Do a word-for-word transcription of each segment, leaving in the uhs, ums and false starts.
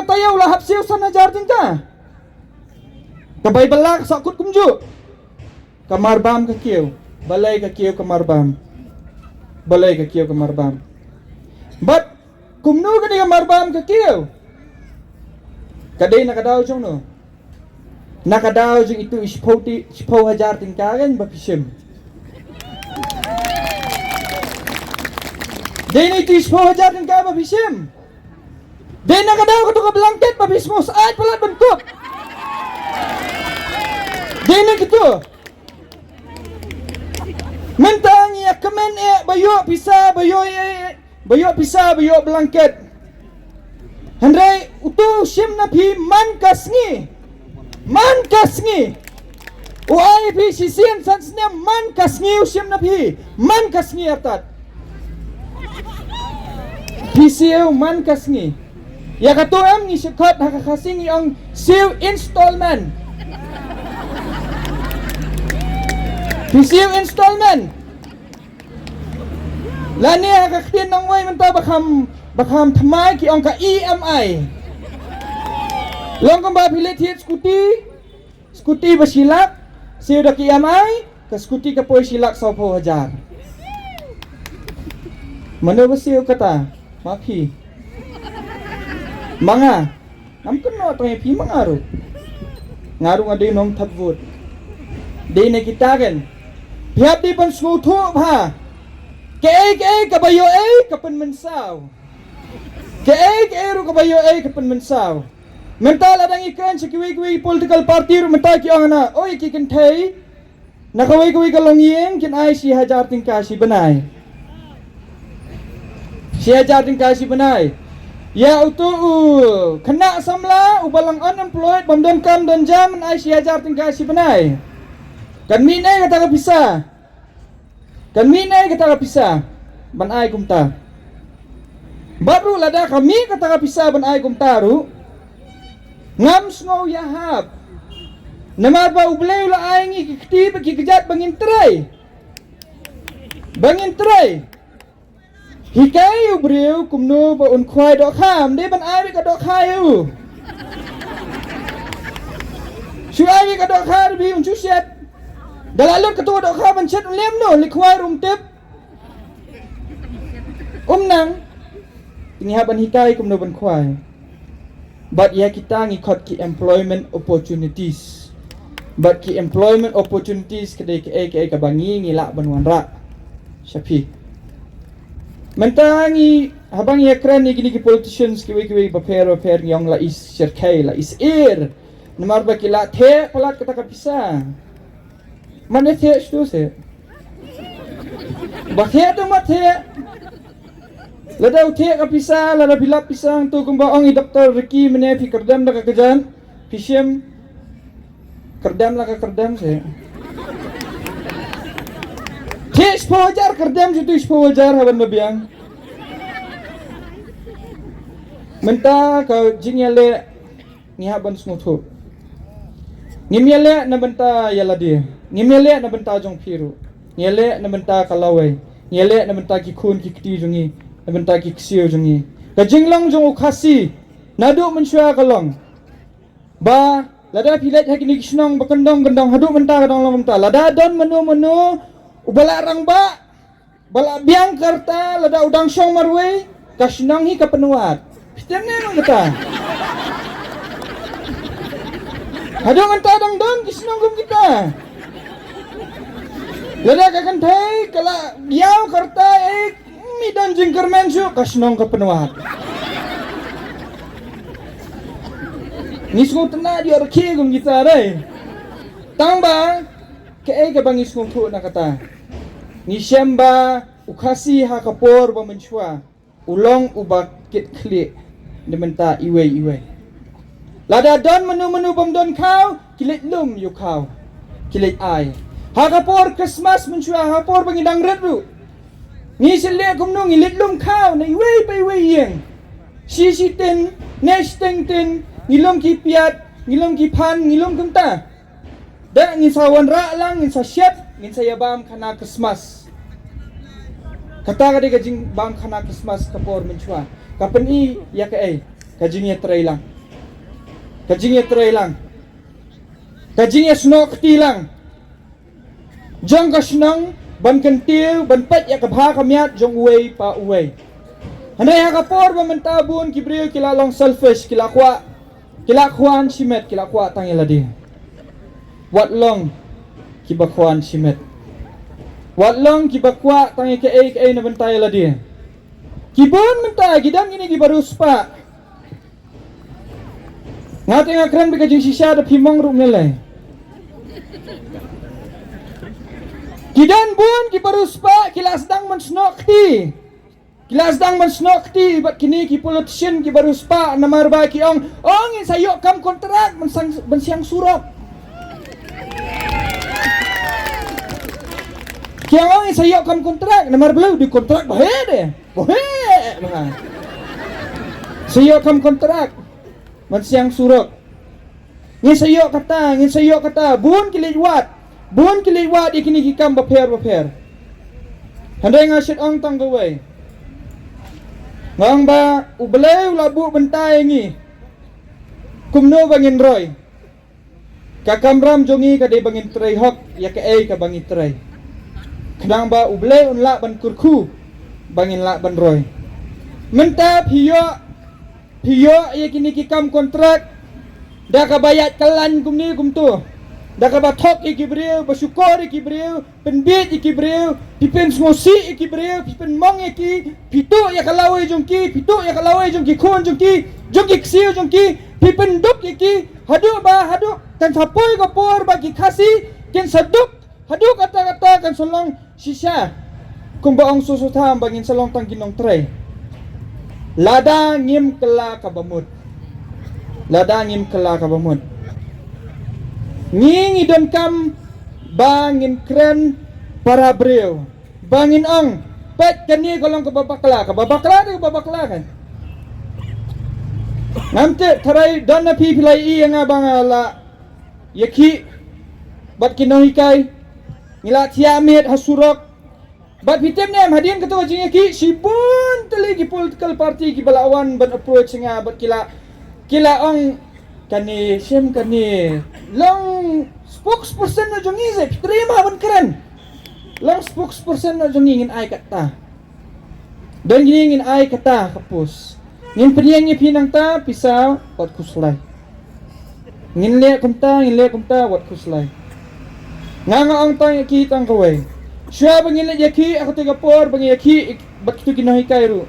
Taïew la hap siew san hajar tyngka. Ka bai bala ka sahkut kumjuh. Ka marbam ka kiew. Balei ka kiew ka marbam? Balei ka kiew ka marbam? Bad kumno ka dei ka marbam ka kiew? Ka dei na ka daw jong no? Na ka daw jong itu i shiphew ti, shiphew hajar tyngka kan ba phi shim. Dei na itu i shiphew hajar tyngka ba phi shim. Dei na ka daw kato ka blanket ba phi sngewsih palat ban kup. Dei na kito. Mynta ngi ïa kmen eh ba ïoh pisa, ba ïoh eh, ba ïoh pisa, ba ïoh blanket. Hynrei uto u shim na phi man ka sngi. Man ka sngi. U ai phi shisien san snem man ka sngi u shim na phi. Man ka sngi artat. Phi siew man ka sngi. Ïa kato em ngi shakhat ha ka Khasi ngi ong siew installment. Phi siew installment. Lane ha ka ktien nongwei mynta ba kham, ba kham thymmai ki ong ka E M I. Long kumba phi leit thied skuti, skuti ba shi lak, siew da ka E M I, ka skuti ka poi shi lak sawphew hajar. Mano ba siew kata? Ma phi. Ma nga. Ngam kynnoh tang ïa phi ma nga ruh. Nga ruh nga dei nongthep vote. Dei na kita kan. Phi hap dei ban sngewthuh bha. Kaei kaei kaba ïoh ei ka pynmynsaw. Kaei kaei ruh kaba ïoh ei ka pynmynsaw. Mynta la dang ïakren sha kiwei kiwei political party ruh mynta ki ong na, oi ki kynthei. Na kawei kawei ka longïing kin ai shi hajar tyngka shi bnai. Shi hajar tyngka shi bnai. Ïa uto u khynnah samla uba long unemployed bym don kam don jam yn ai shi hajar tyngka shi bnai. Kan mih ne kata ka pisa? Kan mih ne kata ka pisa ban ai kumta? Bad ruh lada ka mih kata ka pisa ban ai kumta ruh, ngam sngew ïahap. Namar ba U Blei u la ai ngi ki kti bad ki kjat ba ngin trei. Ba ngin trei. Hikai u briew kumno ba un khwai dohkha, ym dei ban ai beit ka dohkha ïa u. Shu ai beit ka dohkha ruh ba un shu shet. Da la lut kato ka dohkha ban shet un leh kumno, leit khwai ruh ym tip. Um nang, ngi hap ban hikai kumno ban khwai. Bad ïa kita ngi khot ki employment opportunities. Bad ki employment opportunities ka dei kaei kaei kaba ngi ngi lah ban wanrah sha phi. Mynta ngi haba ngi ïakren ïa kine ki politicians kiwei kiwei bapher bapher ngi ong la i shyrkhei la i shyrkhei. Namar ba ki la theh palat kata ka pisa. Mane theh shuh seh. Ba theh tu ma theh. Lada u theh ka pisa, lada phi lap pisa hangtu kumba ong i Doktor Ricky mynne phi kyrdem da ka kjat, phi shim. Kyrdem la ka kyrdem seh. Theh shiphew hajar kyrdem shuh tu shiphew hajar haban ba biang. Mynta ka jingïaleh ngi hap ban sngewthuh. Ngim ïaleh na bynta ïa lade. Ngim ïaleh na bynta jong phi ruh. Ngi ïaleh na bynta ka lawei. Ngi ïaleh na bynta ki khun ki kti jong ngi. Na bynta ki ksiew jong ngi. Ka jinglong jong u Khasi naduh mynshuwa ka long ba lada phi leit ha kine ki shnong ba kyndong kyndong haduh mynta ka dang long mynta. Lada don mano mano uba la rangbah ba la biang ka rta lada u dang shong marwei, ka shnong hi ka pynwad. Phi tip ne em kata? Haduh mynta dang don ki shnong kum kita. Lada ka kynthei ka la ïaw ka rta, eh, mi don jingkyrmen shuh, ka shnong ka pynwad. Ngi sngewtynnat ïa rkhie kum kita dei. Tang ba kaei kaba ngi sngewthuh na kata? Ngi shem ba u Khasi ha ka por ba mynshuwa u long uba kit khlieh na bynta iwei iwei. Lada don mano mano bym don khaw, ki leit lum ïa u khaw. Ki leit ai. Ha ka por Christmas mynshuwa, ha ka por ba ngi dang rit ruh, ngi shu leh kumno, ngi leit lum khaw na iwei pa iwei ïing. Shi shi tin, ne shiteng tin, ngi lum ki piat, ngi lum ki phan, ngi lum kumta. Da ngin sa wanrah lang, ngin sa shet, ngin sa ïa bam khana Christmas. Kata ka dei ka jingbam khana Christmas ka por mynshuwa. Ka pyni ïa kaei? Ka jingïatreilang. ka jingïatreilang, ka jingïasnoh kti lang jong ka shnong, ban kyntiew, ban peit ïa ka bha ka miat jong uwei pa uwei. Hynrei ha ka por ba mynta bun ki briew ki la long selfish, ki la kwah, ki la kwah shimet, ki la kwah tang ïa lade. Wat long kiba kwah shimet, wat long kiba kwah tang ïa kaei kaei na bynta ïa lade. Ki bun mynta ki don kine kiba riewspah. Nga te nga kren bad ka jingshisha, da phi mong ruh ym lei. Ki don bun kiba riewspah, ki la sdang ban snoh kti. Ki la sdang ban snoh kti bad kine ki politician kiba riewspah, namar ba ki ong, ong ngin sa ïoh kam kontrak ban sang, ban siang surok. Ki ong, ong ngin sa ïoh kam kontrak, namar balei? Dei kontrak ba heh de. Ba heh, ba. Sa ïoh kam kontrak ban siang surok. Ngin sa ïoh kata, ngin sa ïoh kata, bun ki leit wad, bun ki leit wad ïa kine ki kam bapher bapher. Hynrei nga shet ong tang kawei. Nga ong ba U Blei u la buh bynta ïa ngi kumno ba ngin roi. Ka kamram jong ngi ka dei ba ngin trei hok ïa kaei kaba ngi trei, khnang ba U Blei un lah ban kyrkhu ba ngin lah ban roi. Mynta phi ïoh, phi ïoh ïa kine ki kam kontrak da kaba ïaid kyllaiñ kumne kumto, da kaba thok ïa ki briew, ba shukor ïa ki briew, pynbieit ïa ki briew, phi pynsngewsih ïa ki briew, phi pynmong ïa ki, phi tuh ïa ka lawei jong ki, phi tuh ïa ka lawei jong ki khun jong ki, jong ki ksiew jong ki, phi pynduk ïa ki, haduh ba, haduh kan sa poi ka por ba ki Khasi kin sa duk haduh katta katta, kan sa long shisha. Kumba ong Soso Tham ba ngin sa long tang ki nongtrei. Lada ngim kylla kaba mut, lada ngim kylla kaba mut, ngi ngi donkam ba ngin kren para briew, ba ngin ong, peit kane ka long kaba bakla, kaba bakla de, kaba bakla kan. Ngam tip, tharai don na phi phi la ïohi ïa nga ba nga la ïakhih bad ki nonghikai, ngi la thiah miet ha surok. Bad phi tip ne em, hadien kato ka jingïakhih, shibun tylli ki political party kiba la wan ban approach ïa nga bad ki la, ki la ong, kane, shem kane long spokesperson na jong ngi, se phi trei ma ban kren. Long spokesperson na jong ngi, ngin ai kata. Don kine ngin ai kata ka post. Ngin pynïeng ïa phi nangta pisa wat khuslai. Ngin leh kumta, ngin leh kumta wat khuslai. Nga nga ong tang ïa ki tang kawei. Shuwa ba ngin leit ïakhih ha kata ka por ba ngin ïakhih bad kito ki nonghikai ruh,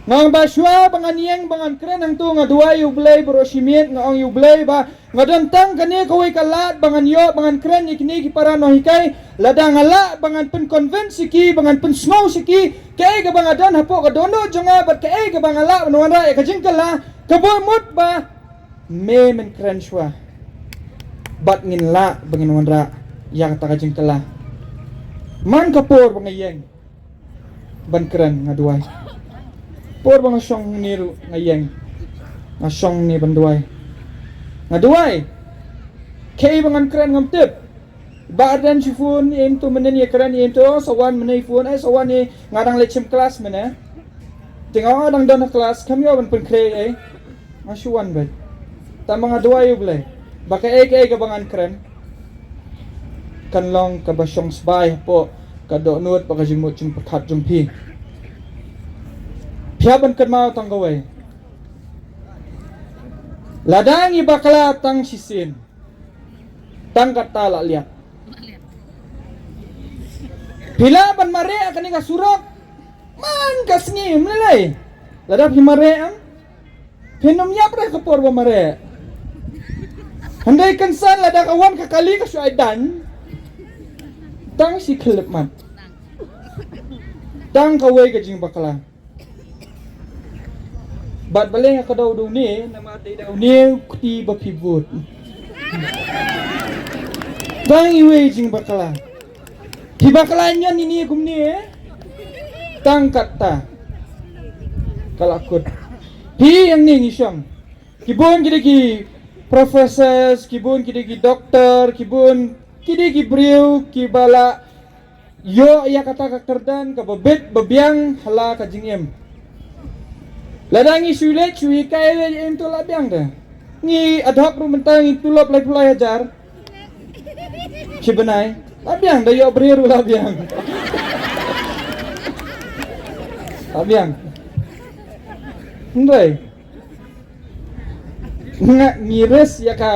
nga ong ba shuwa ba ngan ïeng ba ngan kren hangto, nga duwai ïa U Blei baroh shi miet, nga ong ïa U Blei ba nga don tang kane kawei ka lad ba ngan ïoh ba ngan kren ïa kine ki para nonghikai. Lada nga lah ba ngan pynconvince ïa ki, ba ngan pynsngew sha ki, kaei kaba nga don hapoh ka dohnud jong nga bad kaei kaba nga lah ban wanrah ïa ka jingkylla, kaba mut ba me men kren shuwa bad ngin lah ba ngin wanrah ïa kata ka jingkylla. Man ka por ba nga ïeng ban kren, nga duwai. Por ba nga shong hangne ruh nga ïeng, nga shong hangne ban duwai, nga duwai. Kaei ba ngan kren ngam tip. Bah Ardent shi phone ïa im to, mynne ïa kren ïa im to, sa wan mynne phone, eh, sa wan, eh, nga dang leit shim klas mynne. Te nga ong nga dang don ha klas, kam ïoh ban pynkhreh ei. Nga shu wan beit. Tang ba nga duwai ïa U Blei ba kaei kaei kaba ngan kren kan long kaba shong sbai hapoh ka dohnud bad ka jingmut jingpyrkhat jong phi. Phi hap ban kynmaw tang kawei. Lada ngi bakla tang shisien, tang kata la liat. Phi lah ban mareh ha kane ka surok man ka sngi, ym lei lei. Lada phi mareh, em, phin ym ïap re ha ka por ba mareh. Hynrei kynsan lada ka wan ka kali ka shu ai dan, tang shi khyllipmat. Tang kawei ka jingbakla. Bad balei nga kdew da une, namar dei da une u kti ba phi vote. Tang iwei i jingbakla. Phi bakla ñion ine kumne, eh? Tang katta. Ka la kut. Phi hangne ngi shong. Ki bun ki dei ki professors, ki bun ki dei ki doctor, ki bun ki dei ki briew kiba la ïoh ïa kata ka kyrdan kaba bit ba biang ha la ka jingim. Lada ngi shu leit shu hikai leit, em, to la biang de. Ngi ad hoc ruh mynta ngi tulop laiphew lai hajar shi bnai. La biang, da ïoh briew ruh la biang. La biang. Hynrei nga, ngi risk ïa ka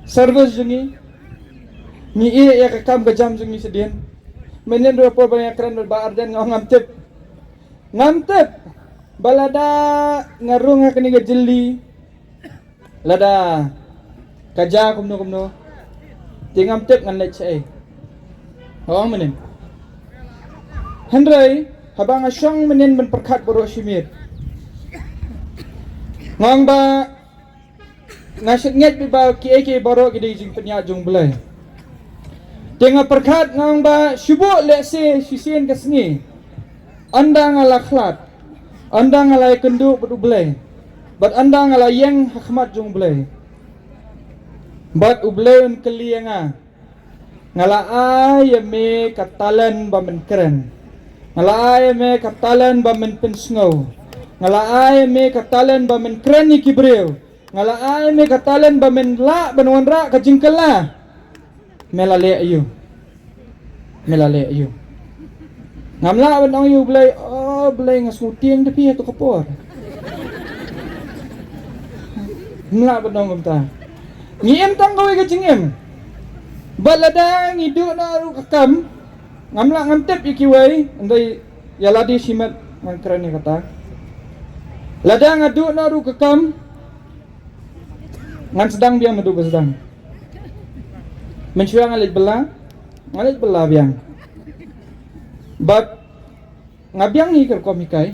service jong ngi. Ngi ïeh ïa ka kam ka jam jong ngi shadien. Mynhynnin ruh por ba nga kren bad Bah Ardent nga ong ngam tip. Ngam tip ba lada nga rung ha kane ka jylli, lada ka jia kumno kumno, te ngam tip ngan leit shaei. Nga ong mynhynnin. Hynrei haba nga shong mynhynnin ban pyrkhat baroh shi miet, nga ong ba nga shait ngeit beit ba kiei kiei baroh ki dei jingpynïaid jong U Blei. Te nga pyrkhat nga ong ba shu buh lehse shisien ka sngi, ynda nga la khlad, ynda nga la ïakynduh bad U Blei, bad ynda nga la ïeng ha khmat jong U Blei, bad U Blei un kylli ïa nga, nga la ai ïa me ka talent ba men kren. Nga la ai ïa me ka talent ba men pynsngew. Nga la ai ïa me ka talent ba men kren ïa ki briew. Nga la ai ïa me ka talent ba men lah ban wanrah ka jingkylla. Me la leh aiu? Me la leh aiu? Ngam lah ban ong ïa U Blei, "O Blei, nga sngewtieng da phi ha tu ka por." Ngam lah ban ong kumta. Ngi im tang kawei ka jingim. Bad lada ngi duh noh ruh ka kam, ngam lah, ngam tip ïa kiwei, hynrei ïa lade shimet ngan kren ïa kata. Lada nga duh noh ruh ka kam, ngan sdang biang naduh ba sdang. Mynshuwa nga leit bylla, nga leit bylla biang. Bad nga biang hi ka rukom hikai.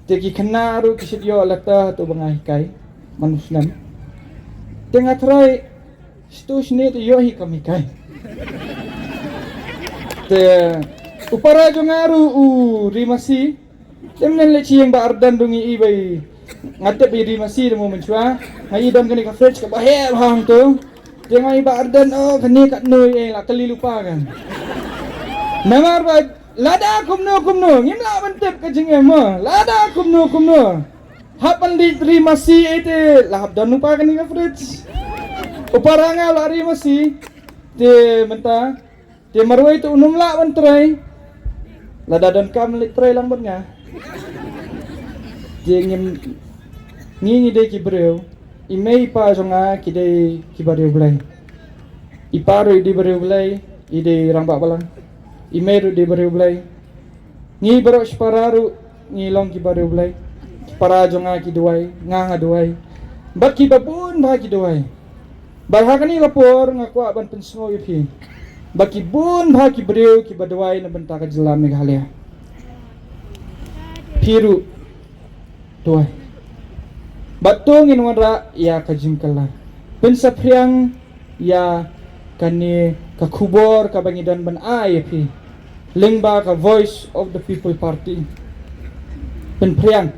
Te ki khynnah ruh ki shait ïoh lehse ha tu ba nga hikai man u snem. Te nga tharai, shatu shane te ïoh hi kam hikai. Te u para jong nga ruh u ri masi. Te mynhynnin leit sha ïing Bah Ardent ruh ngi i ba i, nga tip i ri masi da mo mynshuwa. Nga i don kane ka fridge kaba heh bha hangto. Te nga i Bah Ardent, "O, kane katno ei, la kylli lypa kan." Namar ba lada kumno kumno, ngim lah ban tip ka jingim mo. Lada kumno kumno, hap ban leit ri masi ei te la hap don lypa kane ka fridge. U para nga la ri masi. Te mynta, te marwei te un ym lah ban trei. Lada donkam leit trei lang bad nga. Te ngim, ngi ngi dei ki briew. I mei i pa jong nga ki dei ki bariewblei. I pa ruh i dei bariewblei, i dei rangbah balang. I mei ruh i dei bariewblei. Ngi baroh shipara ruh ngi long ki bariewblei. Ki para jong nga ki duwai, nga nga duwai. Bad kiba bun bha ki duwai. Bad ha kane ka por nga kwah ban pynsngew ïa phi ba ki bun bha ki briew kiba duwai na bynta ka jylla Meghalaya. Phi ruh duwai. Bad to ngin wanrah ïa ka jingkylla. Pynsaphriang ïa kane ka khubor kaba ngi don ban ai ïa phi lyngba ka Voice of the People Party. Pynphriang,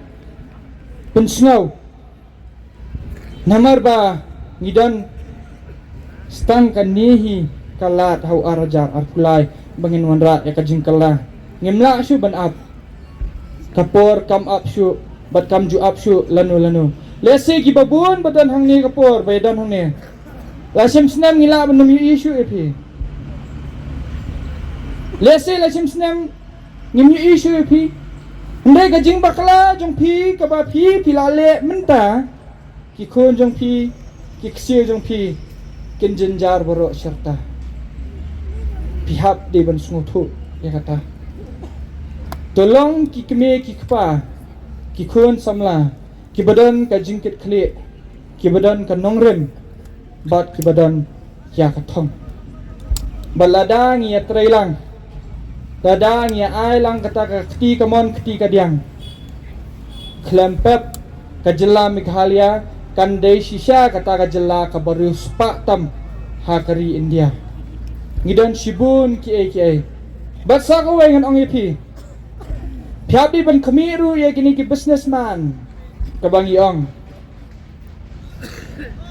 pynsngew. Namar ba ngi don tang kane hi ka lad ha u ar hajar arphew lai ba ngin wanrah ïa ka jingkylla. Ngim lah shuh ban ap ka por, kam ap shuh bad kam ju ap shuh lano lano. Lehse kiba bun ba don hangne ka por ba ïa don hangne, la shim snem ngi lah ban ym ïohi shuh ïa phi. Lehse la shim snem ngim ïohi shuh ïa phi. Hynrei ka jingbakla jong phi kaba phi phi la leh mynta, ki khun jong phi, ki ksiew jong phi kin jynjar baroh sharta. Phi hap dei ban sngewthuh ïa kata. To long ki kmie ki kpa, ki khun samla kiba don ka jingkitkhlieh, kiba don ka nongrim bad kiba don ïa ka thong. Bad lada ngi ïatrei lang, lada ngi ïa ai lang kata ka kti kamon kti kadiang, khlem pep ka jylla Meghalaya kan dei shisha kata ka jylla kaba riewspah tam ha ka ri India. Ngi don shibun kiei kiei. Bad sa kawei ngan ong ïa phi, phi hap dei ban khmih ruh ïa kine ki businessman kaba ngi ong.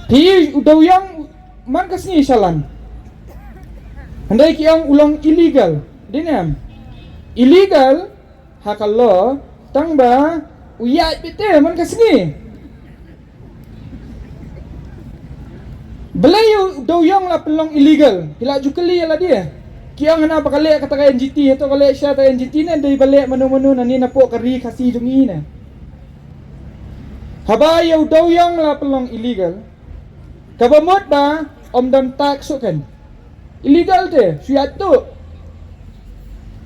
Phi, u dewiong man ka sngi shalan. Hynrei ki ong u long illegal. Dei ne em? Illegal ha ka law tang ba u ïaid beit te man ka sngi. Balei u dewïong la pynlong illegal? Phi la ju kylli ïa lade. Ki ong hana ba ka leh kata ka N G T, hato ka leh shisha kata N G T ne dei ba leh mano mano nangne napoh ka ri Khasi jong ngi ne. Haba ïa u dewïong la pynlong illegal, kaba mut ba ym don tax shuh kan. Illegal te, shu ïa tuh.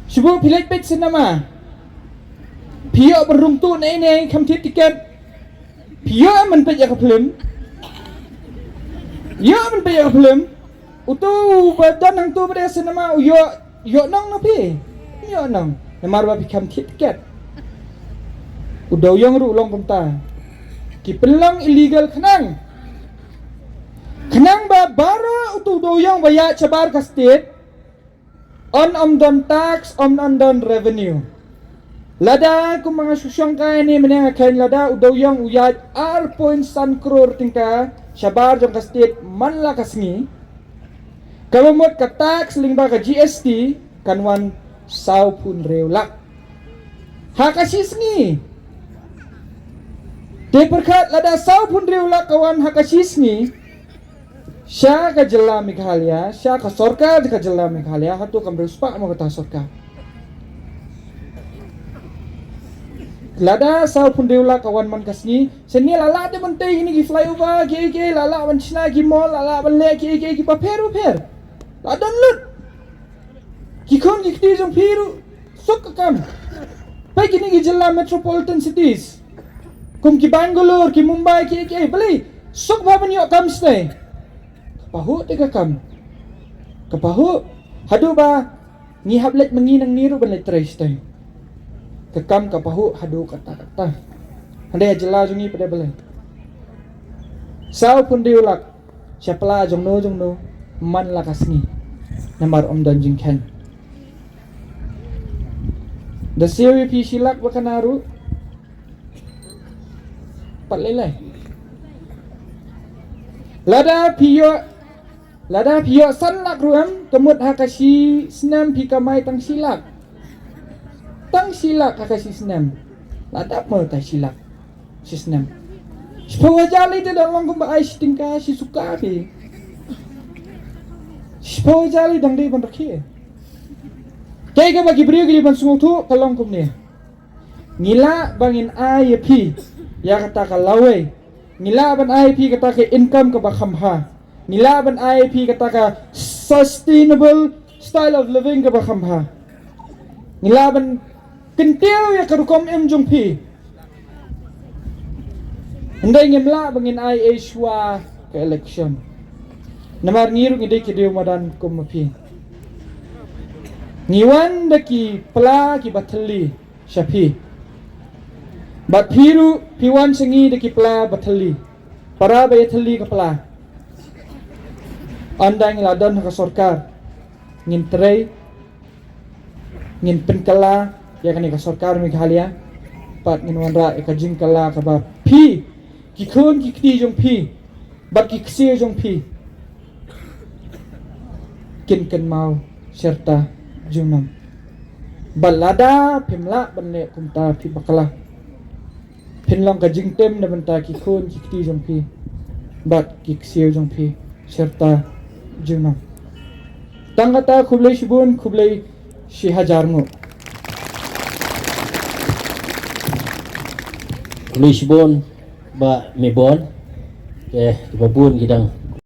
Shu buh phi leit peit cinema. Phi ïoh ban rung tuh ne ne kham thied tiket. Phi ïoh ban peit ïa ka film. Ïoh ban peit ïa ka film. Uto ba don hangto ba dei cinema u ïoh, ïoh nong na phi. Ïoh nong. Namar ba phi kham thied tiket. U dewïong ruh u long kumta. Ki pynlong illegal khnang. Khnang ba baroh uto u dewïong ba ïaid shabar ka state. Un ym don tax, un ym don revenue. Lada kum nga shu shongkai ne mynne nga khein lada u dewïong u ïaid ar point san klur tyngka shabar jong ka state man la ka sngi. Kaba mut ka tax lyngba ka G S T kan wan sawphew hynriew lak. Ha ka shi sngi. Te pyrkhat lada sawphew hynriew lak ka wan ha ka shi sngi. Sha ka jylla Meghalaya, sha ka sorkar ka jylla Meghalaya, hato kam riewspah mo kata sorkar. Lada sawphew hynriew lak ka wan man ka sngi, shen ne la lah te ban tei kine ki flyover, ki, ki, la lah ban shna ki mall, la lah ban leh ki, ki, ki bapher, bapher. La don lut. Ki khun ki kti jong phi ruh suk ka kam. Peit kine ki jylla metropolitan cities. Kum ki Bangalore, ki Mumbai, ki, ki, balei suk ba ban ïoh kam sdei. Ka pahuh te ka kam. Ka pahuh. Haduh ba ngi hap leit ma ngi nangne ruh ban leit trei sdei. Ka kam ka pahuh haduh katta katta. Hynrei ha jylla jong ngi pat de balei. Sawphew hynriew lak. Sha pla jongno jongno man la ka sngi. Namar ym don jingkheiñ. Da siew ïa phi shi lak ba kane ruh. Pat lei lei. Lada phi ïoh, lada phi ïoh san lak ruh em, ka mut ha ka shi snem phi kamai tang shi lak. Tang shi lak ha ka shi snem. Lada mo tang shi lak. Shi snem. Shiphew hajar lei te dang long kumba ai shi tyngka shi suka phi. Shiphew hajar lei dang dei ban rakhe. Kaei kaba ki briew ki dei ban sngewthuh ka long kumne. Ngi lah ba ngin ai ïa phi ïa kata ka lawei. Ngi lah ban ai ïa phi kata ka income kaba kham bha. Ngi lah ban ai ïa phi kata ka sustainable style of living kaba kham bha. Ngi lah ban kyntiew ïa ka rukom im jong phi. Hynrei ngim lah ba ngin ai ei shuwa ka election. Namar ngi ruh ngi dei ki dei madan kum ma phi. Ngi wan da ki pla kiba thylli sha phi. Bad phi ruh phi wan sha ngi da ki pla ba thylli. Para ba ïa thylli ka pla. Ynda ngi la don ha ka sorkar. Ngin trei. Ngin pynkylla ïa kane ka sorkar Meghalaya. Bad ngin wanrah ïa ka jingkylla kaba phi. Ki khun ki kti jong phi. Bad ki ksiew jong phi. Kin kynmaw syrta junom. Bad lada phim lah ban leh kumta phi bakla. Phin long ka jingtem na bynta ki khun ki kti jong phi. Bad ki ksiew jong phi. Syrta junom. Tang kata khublei shibun, khublei shi hajar nguh. Khublei shibun, Bah Mebon. Te, kiba bun ki dang